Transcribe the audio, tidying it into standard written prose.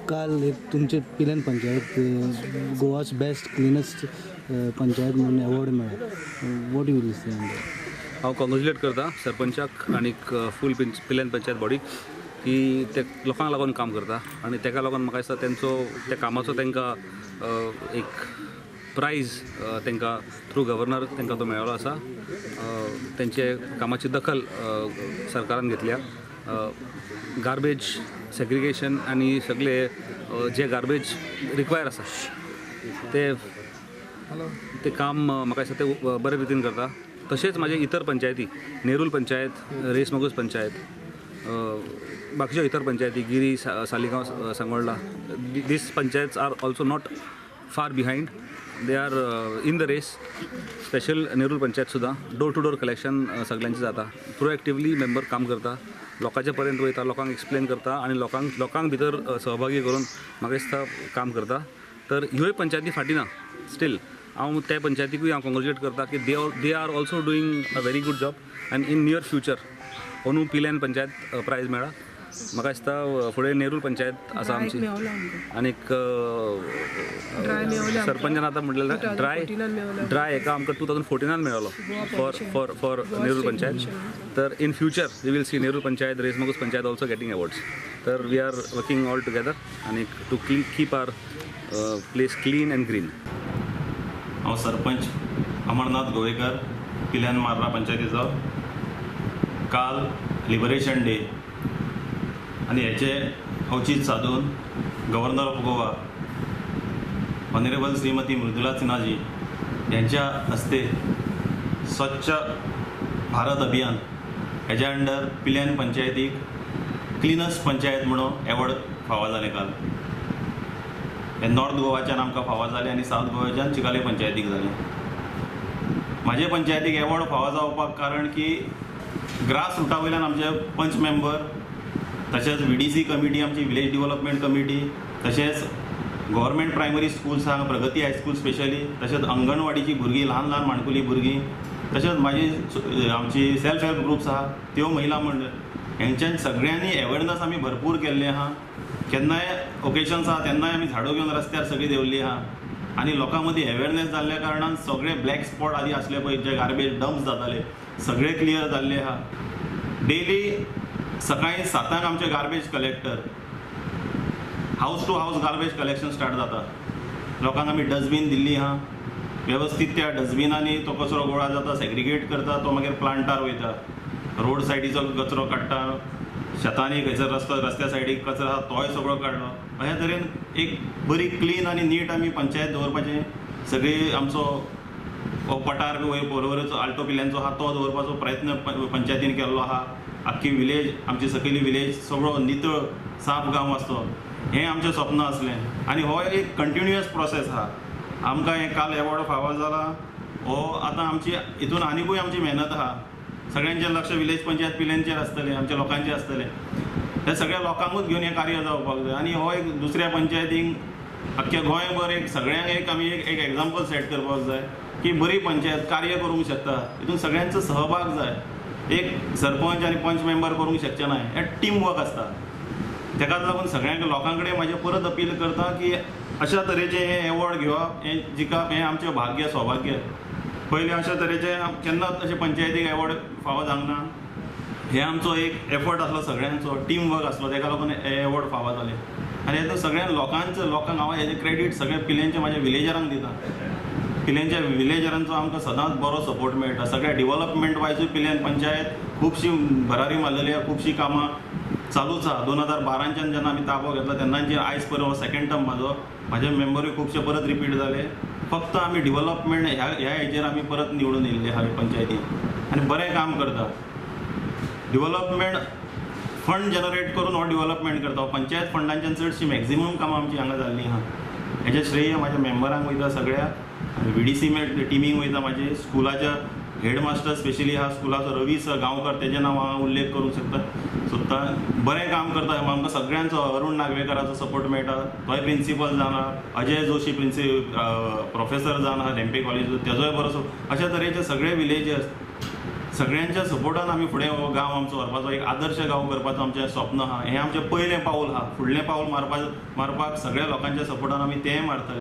काल एक तुमचे पिलेन पंचायत गोवा's बेस्ट क्लिनेस्ट पंचायत म्हणून अवॉर्ड मेळ्ळा. What you will say? हांव कॉंग्रेच्युलेट करता सरपंचाक आनीक फूल पिलेन पंचायत बॉडीक की ते लोकांक लागून काम करता आनी तेका लागून म्हाका दिसता तेंचो त्या कामाचो तांकां एक प्रायज तांकां थ्रू गव्हर्नर तांकां तो मेळ्ळो आसा. तेंचे कामाची दखल सरकारान घेतल्या. गार्बेज सेग्रिगेशन आनी सगळे जे गार्बेज रिक्वायर आसा ते ते काम म्हाका दिसता ते बरे रितीन करता. तशेंच म्हाजे इतर पंचायती, नेरूल पंचायत, रेस मागूस पंचायत, बाकीच्यो इतर पंचायती Giri, Saligao, Sangolda, these panchayats are also not far behind. They are in the race. Special Nerul panchayat सुद्दां डोर टू डोर कलेक्शन सगल्यांचें जाता. प्रोएक्टिवली मेंबर काम करता, लोकांचे पर्यंत वयता, लोकांक एक्सप्लेन करता आनी लोकांक लोकांक भितर सहभागी करून म्हाका दिसता काम करता. तर ह्योय पंचायती फाटीं ना. स्टील हांव त्या पंचायतीकूय हांव कॉंग्रेच्युलेट करता की they are also doing a very good job and in near future अंदू पिल्यान पंचायत प्रायज मेळ्ळा. म्हाका दिसता फुडें नेरूल पंचायत आसा आमची आनीक सरपंचान आतां म्हटलें ड्राय ड्राय हेका आमकां 2014 मेळ्ळो for for for Nerul panchayat. तर in future we will see Nerul panchayat, Reis Magos panchayat also getting awards. तर we are working all together आनी to keep our place clean and green. हांव सरपंच अमरनाथ गोवेकर, पिल्यान मार्रा पंचायतीचो. काल लिबरेशन डे आनी हेचे अवचीत साधून governor of Goa honourable Shrimati Mridula Sinhaji यांच्या हस्ते स्वच्छ भारत अभियान हेज्या अंडर पिल्यान पंचायतीक क्लिनस्ट पंचायत म्हणून एवॉर्ड फावो जालें. काल हे नॉर्थ गोवाच्यान आमकां फावो जालें आनी सावथ गोवाच्यान चिकाले पंचायतीक जालें. म्हाजे पंचायतीक एवॉर्ड फावो जावपाक कारण की ग्रास रुटा वयल्यान आमचे पंच मेंबर, तशेंच VDC committee, आमची विलेज डिवलपमेंट कमिटी, तशेंच गव्हर्मेंट प्रायमरी स्कूल्स आहा, प्रगती हायस्कूल स्पेशली, तशेंच अंगणवाडीची भुरगीं, ल्हान ल्हान माणकुली भुरगीं, तशेंच म्हाजी आमची सेल्फ हेल्प ग्रुप्स आहा त्यो महिला मंडळ, हेंच्यान सगळ्यांनी एवेरनस आमी भरपूर केल्लें आहा. केन्नाय ओकेशन्स आहा तेन्नाय आमी झाडू घेवन रस्त्यार सगळीं देंवल्ली आहा आनी लोकां मदीं एवेरनस जाल्ल्या कारणान सगळे ब्लॅक स्पॉट आदी आसले पळय, जे गार्बेज डम्प्स जाताले सगळे क्लियर जाल्ले आहा. डेली सकाळी 7 आमचे garbage collector house to house garbage collection start जाता. लोकांक आमी डस्टबीन दिल्ली आहा, वेवस्थीत त्या डस्टबिनांनी तो कचरो गोळा जाता, सेग्रिगेट करता, तो मागीर प्लांटार वयता, रोड सायडीचो कचरो काडटा, शेतांनी खंयसर रस्त्या सायडीक कचरो आहा तोय सगळो काडलो. अशा तरेन एक बरी क्लीन आनी नीट आमी पंचायत दवरपाचें सगळी आमचो हो पठार बी बरोबरच आल्टो पिल्यांचो आहा तो दवरपाचो प्रयत्न पंचायतीन केल्लो आहा. आख्खी विलेज आमची सकयली विलेज सगळो नितळ साफ गांव आसचो हें आमचें स्वप्न आसलें आनी हो एक कंटिन्युअस प्रोसेस आहा. आमकां हें काल एवॉर्ड फावो जाला, हो आतां आमची हितून आनिकूय आमची मेहनत आहा. सगळ्यांचें लक्ष विलेज पंचायत पिल्यांचेर आसतलें, आमच्या लोकांचेर आसतलें, हे सगळ्या लोकांकूच घेवन हें कार्य जावपाक जाय. आनी हो एक दुसऱ्या पंचायतींक आख्ख्या गोंयभर एक सगळ्यांक एक आमी एक एग्जाम्पल सेट करपाक जाय की बरी पंचायत कार्य करूंक शकता. हितून सगळ्यांचो सहभाग जाय. एक सरपंच आनी पंच मेंबर करूंक शकचे ना, हें टीम वर्क आसता. तेकाच लागून सगळ्यांक लोकां कडेन म्हाजें परत अपील करता की अशा तरेचें हें एवॉर्ड घेवप, हें जिखप हें आमचें भाग्य, सौभाग्य. पयलीं अशा तरेचें केन्नाच अशें पंचायतीक एवॉर्ड फावो जावंक ना. हें आमचो एक एफर्ट आसलो, सगळ्यांचो टीम वर्क आसलो, तेका लागून हे एवॉर्ड फावो जाले. आनी हेतून सगळ्या लोकांचो लोकांक हांव हेजें क्रेडीट सगळ्या पिल्यांच्या म्हाज्या विलेजरांक दिता. पिल्यांच्या विलेजरांचो आमकां सदांच बरो सपोर्ट मेळटा. सगळ्या डिवलपमेंट वायजूय पिल्यान पंचायत खुबशी भरारी मारलेली आहा, खुबशीं कामां चालूच आहा. 2012च्यान जेन्ना आमी ताबो घेतला तेन्नाची आयज पर्यंत हो सेकेंड टर्म म्हाजो, म्हाजे मेंबरूय खुबशे परत रिपीट जाले. फक्त आमी डिवलपमेंट ह्या ह्या हेजेर आमी परत निवडून येयल्ले आहा पंचायतीन आनी बरें काम करता. डिवलपमेंट फंड जनरेट करून हो डिवलपमेंट करता. पंचायत फंडांच्यान चडशी मॅक्झिमम कामां आमची हांगा जाल्लीं आहा. हेजें श्रेय म्हाज्या मेंबरांक वयता, सगळ्या VDC टिमींक वयता, म्हाजे स्कुलाच्या हेडमास्टर स्पेशली ह्या स्कुलाचो रवी सर गांवकर, तेजें नांव हांव उल्लेख करूंक शकता सोदता. बरें काम करता. आमकां सगळ्यांचो अरुण नागवेकराचो सपोर्ट मेळटा, तोय प्रिंसिपल जावन, अजय जोशी प्रोफेसर जावन आहा धेंपे कॉलेज, तेजोय बरो. अशा तरेचे सगळे विलेजर्स सगळ्यांच्या सपोर्टान आमी फुडें हो गांव आमचो व्हरपाचो, एक आदर्श गांव करपाचो आमचें स्वप्न आहा. हें आमचें पयलें पावल आहा. फुडलें पावल मारपाक सगळ्या लोकांच्या सपोर्टान आमी तेंय मारतले.